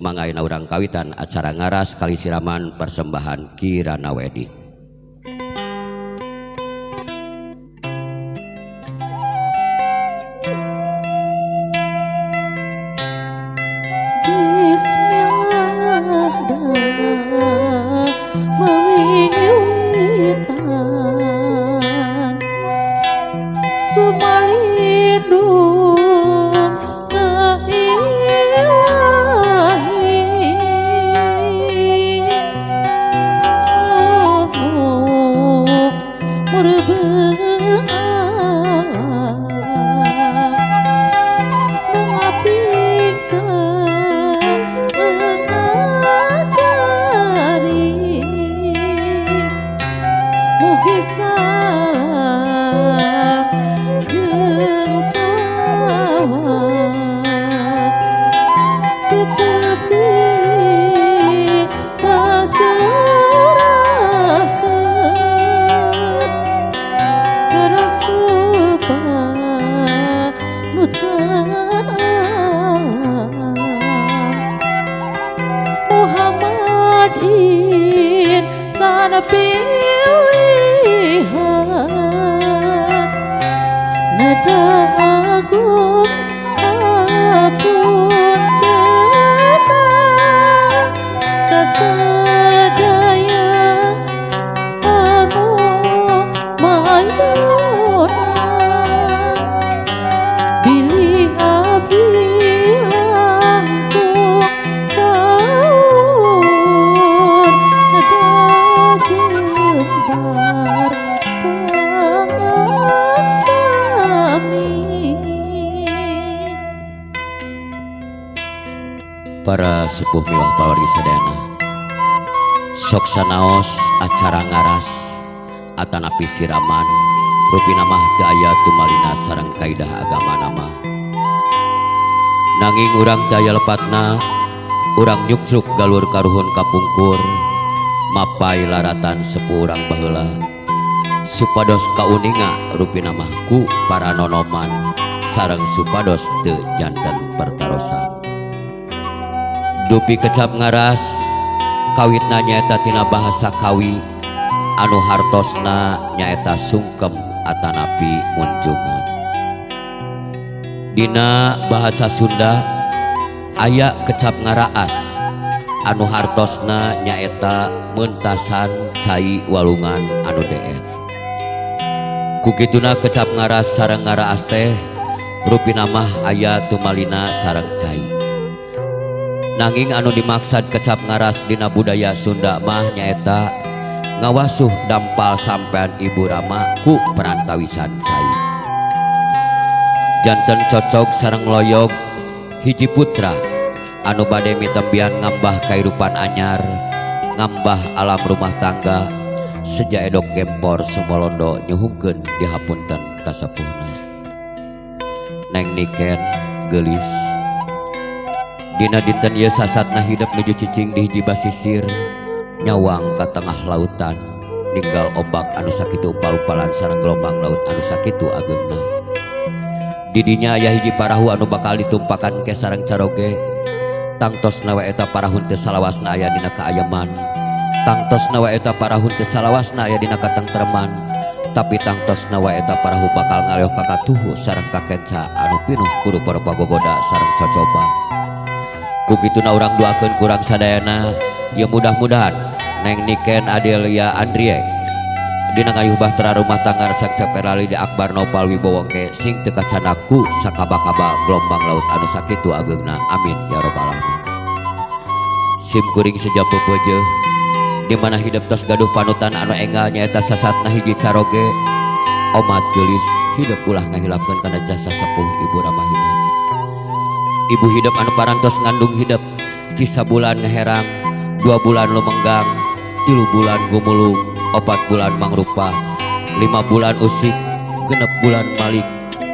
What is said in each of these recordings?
Mangga urang kawitan acara ngaras kali siraman persembahan Kirana Wedi. Bismillah mawiwitan sumalindung ka ilahi murbeung alam nu ngapiksa ngajari mugi salam jeung sholawat tetep diri pacurahkeun ka Rasul panutan alam Muhammad insan pilihan neda agung apuntenna kasadaya anu mayuna bilih abdi langkung saur neda jembar pangaksami. Para sepuh miwah pawargi sadayana, sok sanaos acara ngaras atanapi siraman rupina mah teu aya tumalina sareng kaidah agama nama. Nanging urang teu aya lepatna, urang nyukcruk galur karuhun kapungkur mapai laratan sepuh urang baheula supados kauninga rupina mah ku para nonoman sareng supados teu janten pertarosan. Dupi kecap ngaras kawitna nyaeta tina bahasa kawi anu hartosna nyaeta sungkem atanapi munjungan. Dina bahasa Sunda aya kecap ngaraas anu hartosna nyaeta mentasan cai walungan anu deet. Kukituna kecap ngaras sareng ngaraas teh rupina mah aya tumalina sareng cai. Nanging anu dimaksad kecap ngaras dina budaya Sunda mah nyaeta ngawasuh dampal sampean ibu rama ku perantawisan cai. Janten cocog sareng loyog hiji putra anu bade mitembian ngambah kairupan anyar, ngambah alam rumah tangga seja edok gempor sumolondo nyuhungkeun dihapunten kasepuhna. Neng Niken geulis dina dinten ieu sasatna hidup nuju cicing di hiji basisir nyawang ka tengah lautan ninggal ombak anu sakitu umpal-umpalan sareng gelombang laut anu sakitu ageungna. Didinya aya hiji parahu anu bakal ditumpakan ke sareng caroge. Tangtosna we eta parahu teu salawasna aya dina kaayaman, tangtosna we eta parahu teu salawasna aya dina katengtreman, tapi tangtosna we eta parahu bakal ngaleoh ka katuhu sareng kakenca anu pinuh kudu para pagogoda sareng cocoba. Kukituna urang doakeun kurang sadayana ya mudah-mudahan Neng Niken Adelia Andrie dina ngayuh bahtera rumah tangga sang caperali di Akbar Nopal Wibowo ke sing teu kacanaku sakaba-kaba gelombang laut anu sakitu ageungna, amin ya robbal alamin. Sim kuring seja pepeujeuh di mana hidup tos gaduh panutan anu enggal nyaeta sasatna hiji caroge omat geulis hidup ulah ngahilapkeun kana jasa sepuh ibu rama hidup. Ibu hidup anu parantos ngandung hidup ti sabulan ngeherang, 2 bulan lumenggang, 3 bulan gumulung, 4 bulan mangrupa, 5 bulan usik, 6 bulan malik,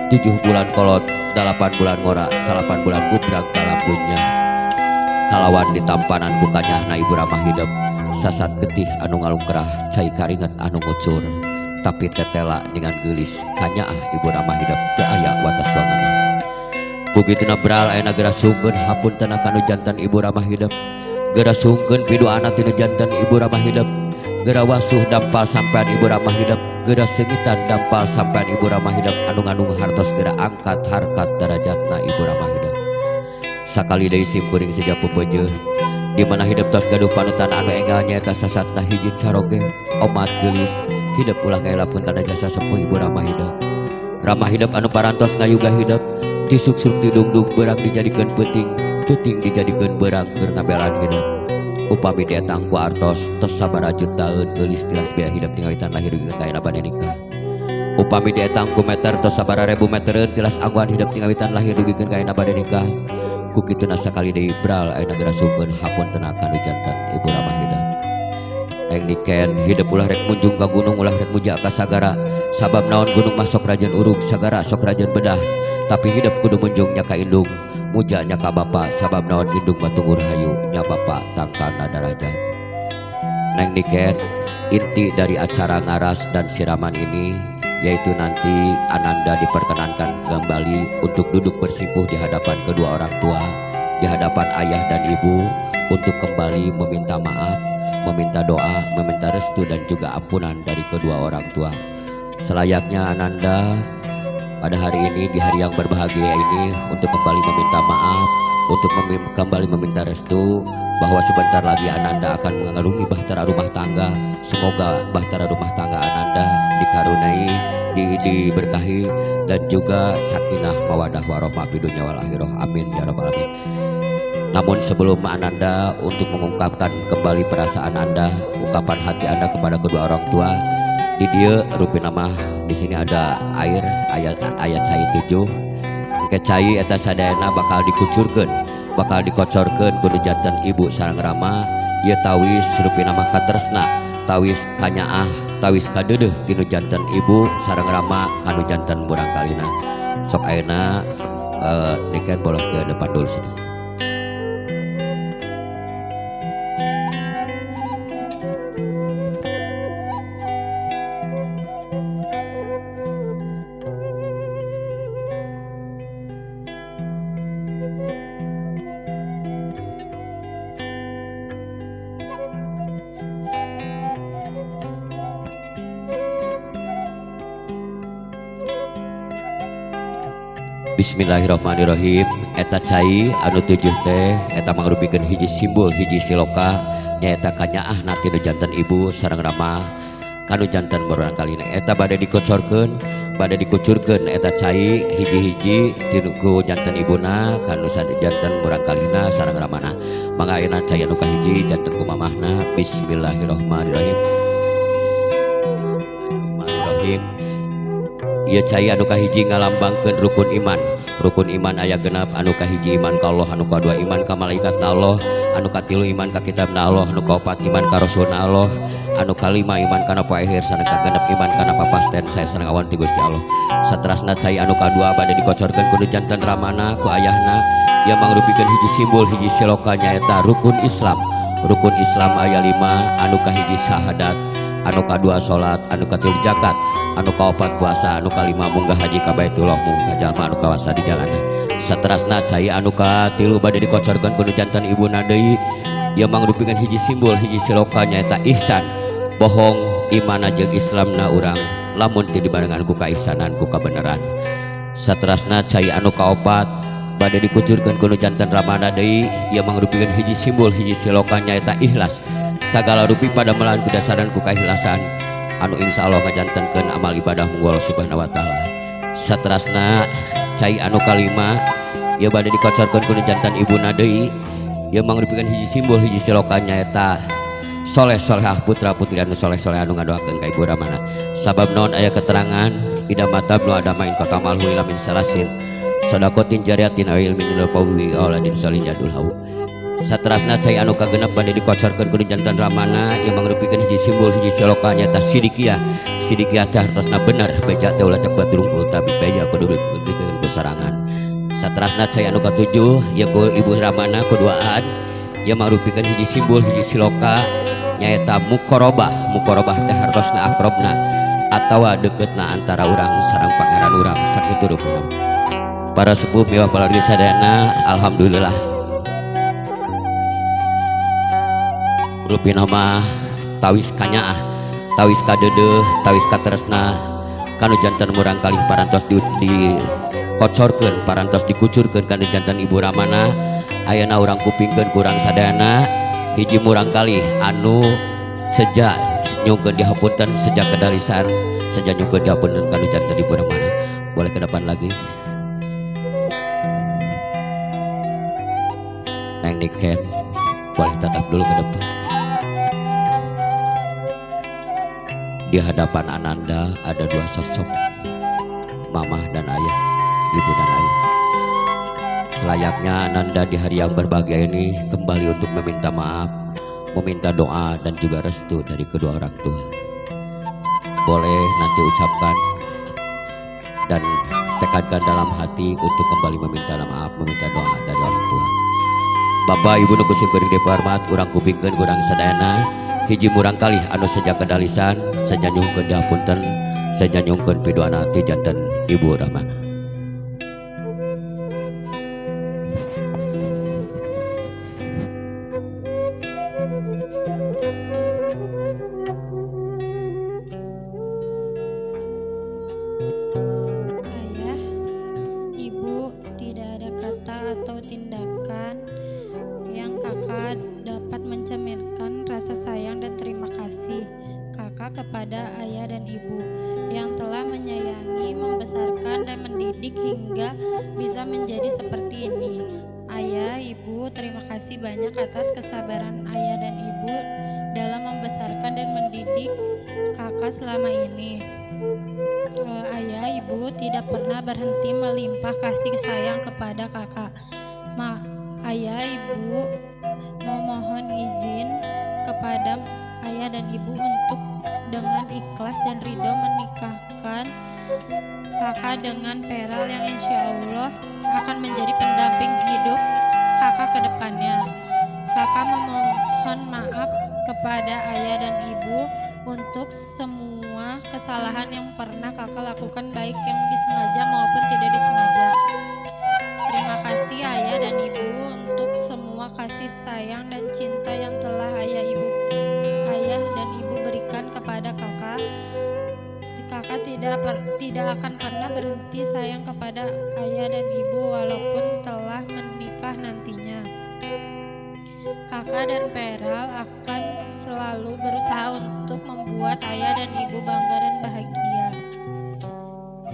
7 bulan kolot, 8 bulan ngora, 9 bulan gubrak dalam dunya. Kalawan ditampanan ku kanyahna ibu ramah hidup, sasat getih anu ngalungkrah, cai karinget anu ngucur, tapi tetela dengan geulis kanyaah ibu ramah hidup teu aya watas wangana. Ku kituna bral ayeuna geura sungkeun hapuntenna kanu janten ibu ramah hidep. Geura sungkeun piduana tinu janten ibu ramah hidep. Geura wasuh dampal sampean ibu ramah hidep. Geura seungitan dampal sampean ibu ramah hidep anu ngandung hartos geura angkat harkat darajatna ibu ramah hidep. Sakali deui sim kuring seja pepeujeuh di mana hidep tos gaduh panutan anu enggal nyaeta sasatna hiji caroge omat geulis hidep ulah ngaelapkeun kana jasa sepuh ibu ramah hidep. Ramah hidep anu parantos ngayuga hidep tisuksruk didungdung beurang dijadikeun peuting tuting dijadikeun beurang keur ngabelaan hidep. Upami dietang ku artos tos sabaraha jutaeun geulis tilas bea hidep tingawitan lahir dugi ka ayeuna bade nikah. Upami dietang ku meter tos sabaraha ribu metereun tilas anggoan hidep tingawitan lahir dugi ka ayeuna bade nikah. Ku kituna sakali deui bral ayeuna geura sungkeun hapuntenna kanu janten ibu ramah hidep. Eng niken hidep ulah rek munjung ka gunung ulah rek muja ka sagara sabab naon gunung mah sok rajeun urug sagara sok rajeun bedah tapi hidep kudu munjung nya ka indung muja nya ka bapa sabab naon indung mah tunggur hayu nya bapa tangkalna darajat. Neng niken inti dari acara ngaras dan siraman ini yaitu nanti Ananda diperkenankan kembali untuk duduk bersimpuh di hadapan kedua orang tua, di hadapan ayah dan ibu untuk kembali meminta maaf, meminta doa, meminta restu dan juga ampunan dari kedua orang tua. Selayaknya Ananda pada hari ini, di hari yang berbahagia ini, untuk kembali meminta maaf, untuk kembali meminta restu bahwa sebentar lagi Ananda akan mengarungi bahtera rumah tangga. Semoga bahtera rumah tangga Ananda dikaruniai, diberkahi dan juga sakinah mawadah warohmah fid dunya wal akhirah. Amin ya rabbal alamin. Namun sebelum Ananda untuk mengungkapkan kembali perasaan Anda, ungkapan hati Anda kepada kedua orang tua, di dieu rupina mah di sini ada air ayat ayat cai 7. Engke cai eta sadayana bakal dikucurkeun, bakal dikocorkeun ku nu janten ibu sareng rama. Ieu tawis rupina mah katresna, tawis kanyaah, tawis kadeudeuh tinu janten ibu sareng rama kanu janten murangkalihna. Sok ayeuna niken boleh ke depan dulu sudah. Bismillahirrahmanirrahim. Eta cai anu 7 teh eta mangrupikeun hiji simbol hiji siloka nyaeta kanyaahna tinu janten ibu sareng rama kanu janten murangkalihna. Eta bade dikocorkeun, bade dikucurkeun eta cai hiji-hiji tinu ku janten ibuna kanu janten murangkalihna sareng ramana. Mangga ayeuna cai anu kahiji janten ku mamahna. Bismillahirrahmanirrahim. Bismillahirrahmanirrahim. Ieu cai anu kahiji ngalambangkeun rukun iman. Rukun iman aya genep, anu kahiji iman ka Allah, anu kadua iman ka malaikat na Allah, anu katilu iman ka kitab na Allah, anu kaopat iman ka rasul na Allah, anu kalima iman kana poe akhir, sareng kagenep iman kana papasten sae sareng awan ti Gusti Allah. Saterasna cai anu kadua bade dikocorkeun ku nu janten ramana ku ayahna, ieu mangrupikeun hiji simbol hiji siloka nyaeta rukun Islam. Rukun Islam aya 5, anu kahiji syahadat, anu kadua salat, anu katilu zakat, anu kaopat puasa, anu kalima munggah haji ka Baitullah munggah jalma anu kawasa di jalana. Saterasna cai anu katilu bade dikocorkeun ku nu janten ibuna deui, ieu mangrupikeun hiji simbol hiji siloka nyaeta ihsan. Bohong imana jeung Islamna urang lamun teu dibarengan ku kaihsanan ku kabeneran. Saterasna cai anu kaopat bade dikucurkeun ku nu janten ramana deui, ieu mangrupikeun hiji simbol hiji siloka nyaeta ikhlas. Sagala rupi pada melan kudasaran ku keikhlasan anu insya Allah ngajantenkeun amal ibadah munggu Allah Subhanahu wa taala. Saterasna cai anu kalima ieu bade dikocorkeun ku nu janten ibuna deui, ieu mangrupikeun hiji simbol hiji siloka nyaeta soleh solehah putra putri anu soleh soleh anu ngadoakeun ka ibu ramana. Sabab naon aya keterangan ida mata nu ada main kota malhu ila min salasin sadaqatin jariyatin aw ilmin nabawi auladin salih jadul hau. Saterasna cai anu kagenep bade dikocorkeun ku janten ramana, ieu mangrupikeun hiji simbol hiji siloka nyaeta sidikiah. Sidikiah teh hartosna bener beja teh ulah cek batur unggul tapi beja kudu dibikeun ku sorangan. Saterasna cai anu katujuh ieu ku ibu ramana kuduaan, ieu mangrupikeun hiji simbol hiji siloka nyaeta muqarabah. Muqarabah teh hartosna akrobna atawa deketna antara urang sareng pangeran urang sakitu rupina. Para sepuh miwah palargi sadayana, alhamdulillah. Rupina mah tawis kanyaah, tawis kadeudeuh, tawis katresna kanu janten murang kalih parantos dikocorkeun, parantos dikucurkeun kanu janten Ibu Ramana. Ayeuna urang kupingkeun kurang sadayana hiji murang kalih anu seja nyungkeun dihapunten, seja kedalisan, seja nyungkeun dihapunten kanu janten Ibu Ramana. Boleh ke depan lagi. Neng Niken boleh tetap dulu ke depan. Di hadapan Ananda ada dua sosok, mama dan ayah, ibu dan ayah. Selayaknya Ananda di hari yang berbahagia ini kembali untuk meminta maaf, meminta doa dan juga restu dari kedua orang tua. Boleh nanti ucapkan dan tekadkan dalam hati untuk kembali meminta maaf, meminta doa dari orang tua. Bapak Ibu nu ku sim kuring dipahormat, urang kupingkeun kurang sadayana hiji murang kalih anu seja kedalisan, seja nyungkeun dihapunten, seja nyungkeun piduana ti janten Ibu Ramana. Ayah, Ibu, tidak ada kata atau tindakan yang kakak dapat mencerminkan rasa sayang dan terima kasih kakak kepada ayah dan ibu yang telah menyayangi, membesarkan, dan mendidik hingga bisa menjadi seperti ini. Ayah, Ibu, terima kasih banyak atas kesabaran ayah dan ibu dalam membesarkan dan mendidik kakak selama ini. Ayah, Ibu tidak pernah berhenti melimpah kasih sayang kepada kakak. Ayah, Ibu memohon izin kepada ayah dan ibu untuk dengan ikhlas dan ridho menikahkan kakak dengan Peral yang insya Allah akan menjadi pendamping hidup kakak ke depannya. Kakak memohon maaf kepada ayah dan ibu untuk semua kesalahan yang pernah kakak lakukan, baik yang disengaja maupun tidak disengaja. Terima kasih ayah dan ibu untuk semua kasih sayang dan cinta yang telah ayah dan ibu berikan kepada kakak. Kakak tidak akan pernah berhenti sayang kepada ayah dan ibu walaupun telah menikah nantinya. Kakak dan Peral akan selalu berusaha untuk membuat ayah dan ibu bangga dan bahagia.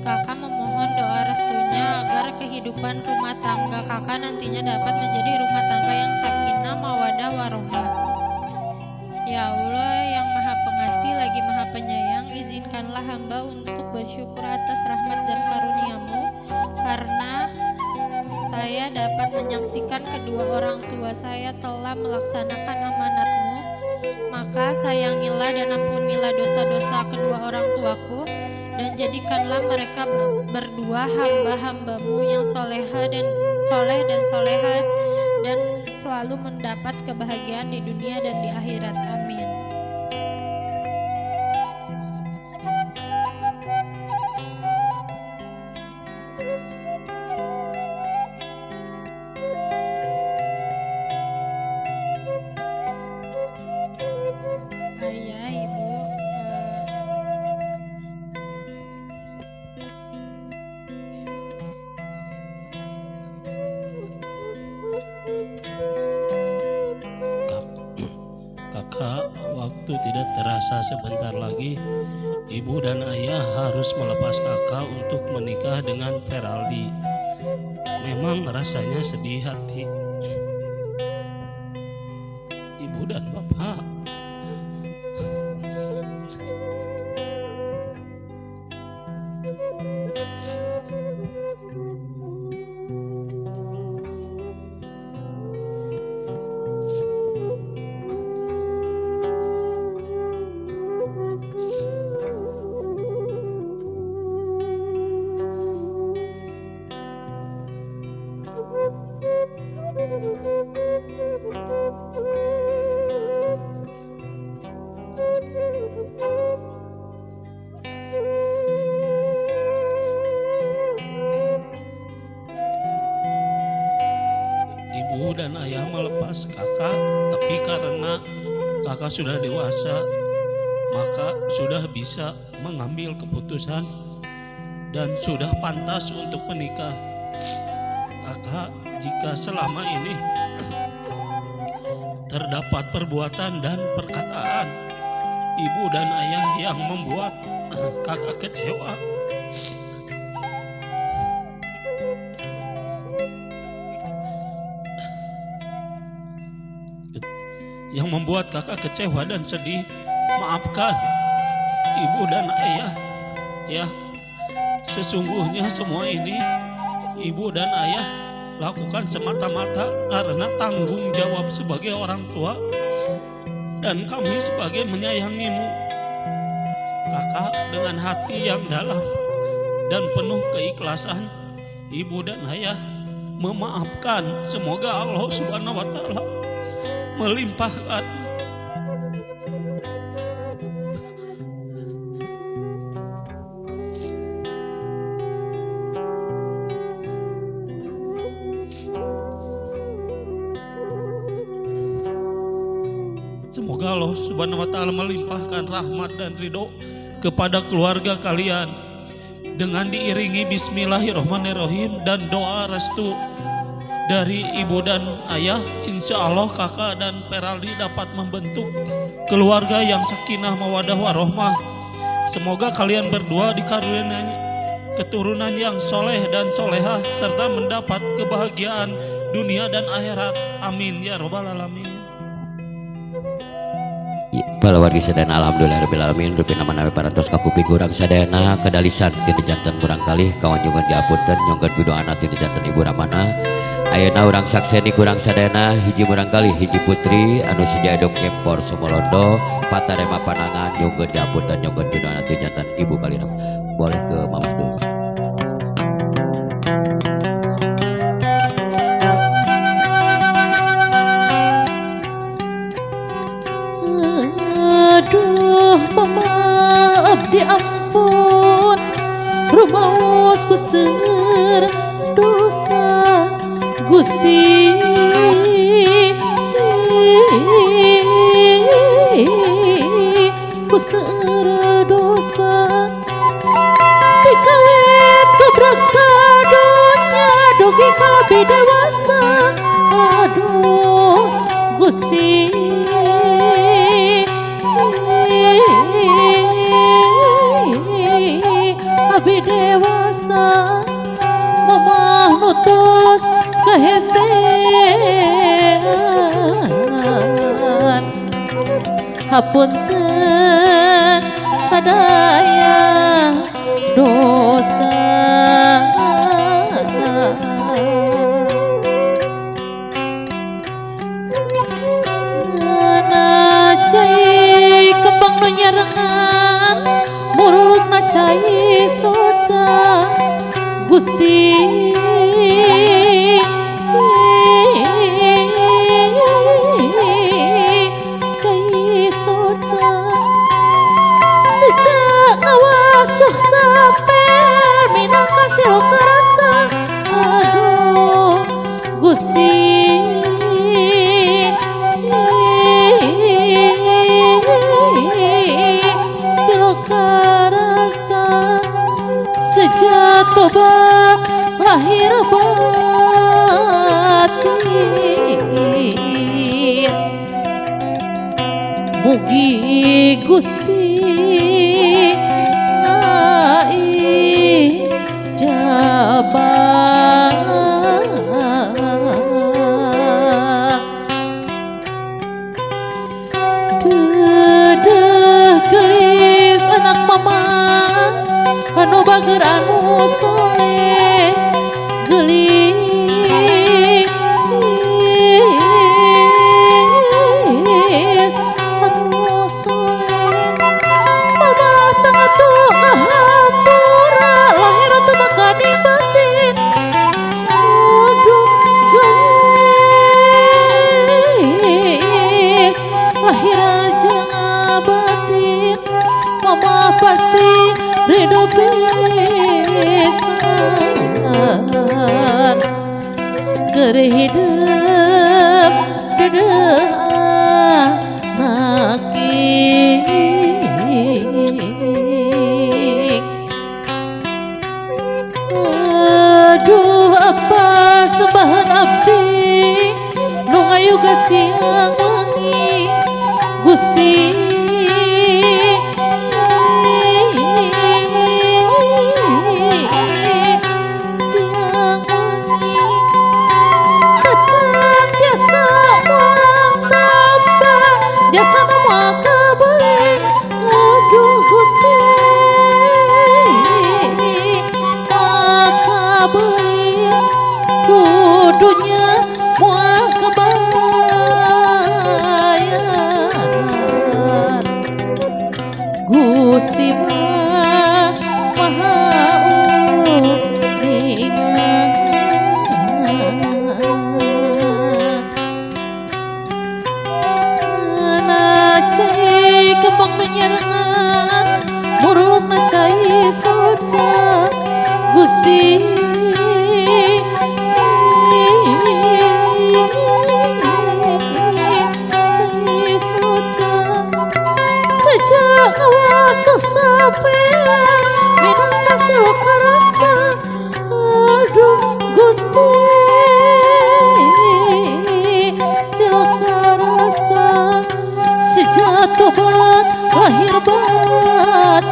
Kakak memohon doa restunya agar kehidupan rumah tangga kakak nantinya dapat menjadi rumah tangga yang sakinah, mawadah, warohmah. Ya Allah yang Maha Pengasih lagi Maha Penyayang, izinkanlah hamba untuk bersyukur atas rahmat dan karuniamu karena saya dapat menyaksikan kedua orang tua saya telah melaksanakan amanatmu. Maka sayangilah dan ampunilah dosa-dosa kedua orang tuaku dan jadikanlah mereka berdua hamba-hambamu yang soleha dan soleh dan soleha dan selalu mendapat kebahagiaan di dunia dan di akhirat. Amin. Ayah, Ibu, Kakak, waktu tidak terasa sebentar lagi ibu dan ayah harus melepas kakak untuk menikah dengan Feraldi. Memang rasanya sedih hati ibu dan bapak. Tapi karena kakak sudah dewasa, maka sudah bisa mengambil keputusan dan sudah pantas untuk menikah. Kakak, jika selama ini terdapat perbuatan dan perkataan ibu dan ayah yang membuat kakak kecewa, yang membuat kakak kecewa dan sedih, maafkan ibu dan ayah ya. Sesungguhnya semua ini ibu dan ayah lakukan semata-mata karena tanggung jawab sebagai orang tua dan kami sebagai menyayangimu. Kakak dengan hati yang dalam dan penuh keikhlasan, ibu dan ayah memaafkan. Semoga Allah Subhanahu wa Ta'ala melimpahkan Semoga Allah Subhanahu wa Ta'ala melimpahkan rahmat dan ridho kepada keluarga kalian dengan diiringi bismillahirrahmanirrahim dan doa restu dari ibu dan ayah. Insya Allah kakak dan Peraldi dapat membentuk keluarga yang sakinah mawadah warohmah. Semoga kalian berdua dikaruniai keturunan yang soleh dan solehah serta mendapat kebahagiaan dunia dan akhirat. Amin ya robbal alamin. Para wargi sadayana, alhamdulillah rabbil alamin, rupina manawi parantos kapuping urang sadayana kedalisan tina janten murang kalih kawanjungan diapunten nyongkeun pidoana tina janten ibu ramana. Ayeuna urang sakseni kurang sadayana hiji murang kalih hiji putri anu seja edok ngempor Sumolondo patarema panangan nyongkeun diapunten nyongkeun pidoana tina janten ibu kalih. Boleh ke mamah dulu. Aduh mama abdi ampun, rumaos ku seur dosa Gusti, ku seur dosa tikawet gebrak ka dunya dugi ka abdi dewasa. Aduh Gusti, abi dewasa mamah nutus kehesean, hapunten sadaya dosa. Ngana cai kembang nu nyarengan murulukna cai soca Gusti, cai soca sejak ngawasuh samper minangka silo karasa. Aduh Gusti, silo karasa sejak tobat lahir batin. Mugi Gusti ngaijabah. Dedeh gelis anak mama anu bager anu soleh, gelis anu soleh. Mama tengah tuh ngahampura lahir teu makani batin. Aduh gelis lahir jeung batin, mama pasti ridho pisan. Keur hidup dedean Siang wengi Gusti siang wengi tacan tiasa mulang tambah jasana moal kabeli aduh Gusti moal kabeli kudunya moal kabayar Gusti mah maha uninga na cai kembang nu nyerengan murulukna cai soca Gusti cai soca sejak ngawasuh sapean minangka siloka rasa aduh Gusti siloka rasa sejak tobat lahir batin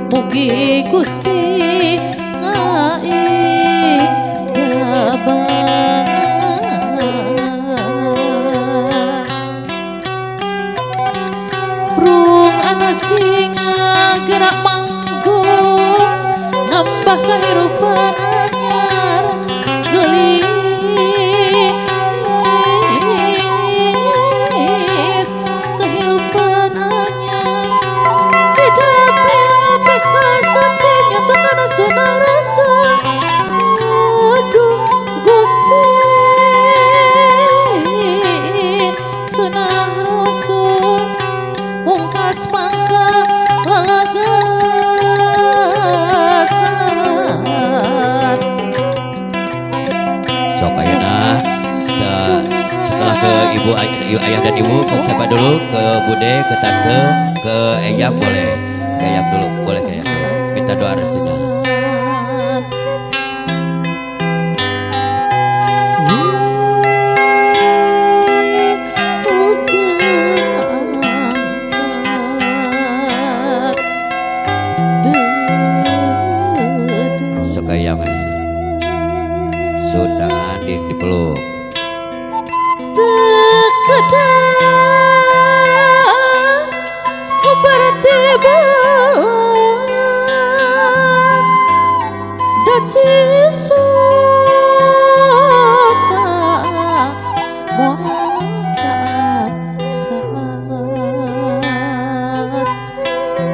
mugi Gusti ngaijabah. Prung anak gerak manggung ngambah kehidupan anyar geulis kehidupan anyar hidup yang tekad suci nyatakan sunnah rasul aduh Gusti sunnah rasul mungkas mangsa lalagasan. Sok ayeuna setelah ke ibu ayah dan ibu ke siapa dulu, ke bude, ke tante, ke eyang boleh, ke eyang dulu, boleh ke eyang dulu. Minta doa restunya. Sok eyang sundangan dipeluk. Terkadang berarti belat daci soca moal saat saat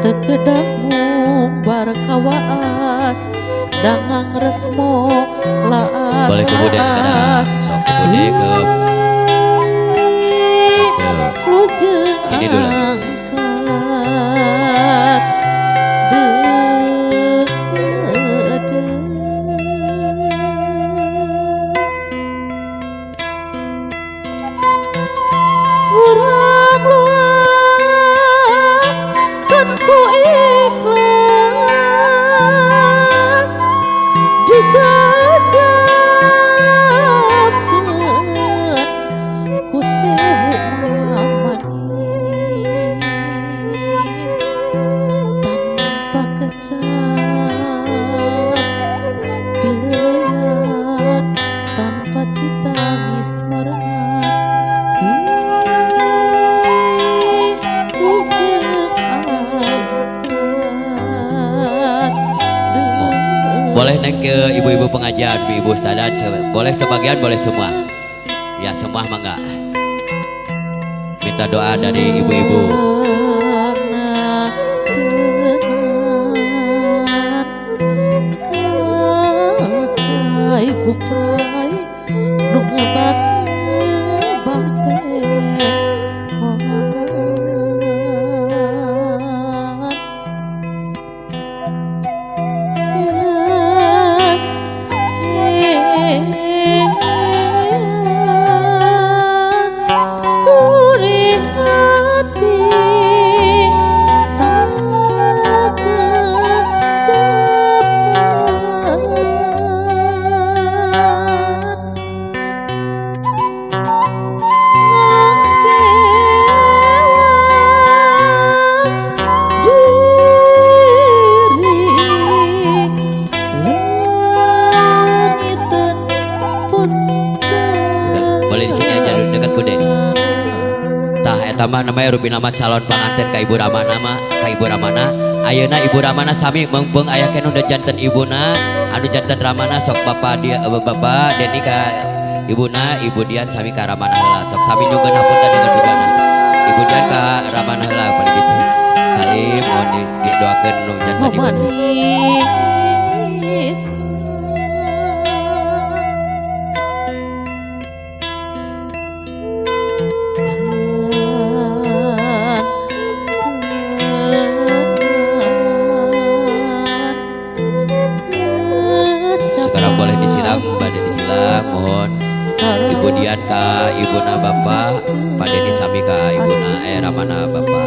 terkadang ngumbar kawaas dangang resmo laas Boleh ke bude sekarang. Sok ke bude, ke tante. Lujeng Sini dulu. Angkat de urang luas kan ku ikhlas dijajabkeun ku sewu manis tanpa kecap pilihan tanpa citangis merengat lujeng angkat. Boleh neng ke ibu-ibu pengajian, ibu ustadzah, boleh sebagian, boleh semua. Ya semua mangga. Minta doa dari ibu-ibu. Kai kupai nu ngebat ngebat teh Yes, yes, gurih hati sakedepan. Deket Bu Deni. Tah, eta mah namanya rupina mah calon panganten ka Ibu Ramana mah, ka Ibu Ramana. Ayeuna Ibu Ramana sami meungpeung aya keneh nu janten ibuna, anu janten Ramana. Sok Bapak dia, Bapak Deni ka ibuna, Ibu Dian sami ka Ramana heula. Sok sami nyungkeun hapunten dengan bugana. Ibu Dian ka Ramana heula paling gitu. Salim, mohon didoakeun nu janten ibuna. Manis. Sekarang boleh disilang, bade disilang, mohon. Ibu Dian ka ibuna Bapak, Pak Deni sami ka ibuna, eh, Ramana Bapak.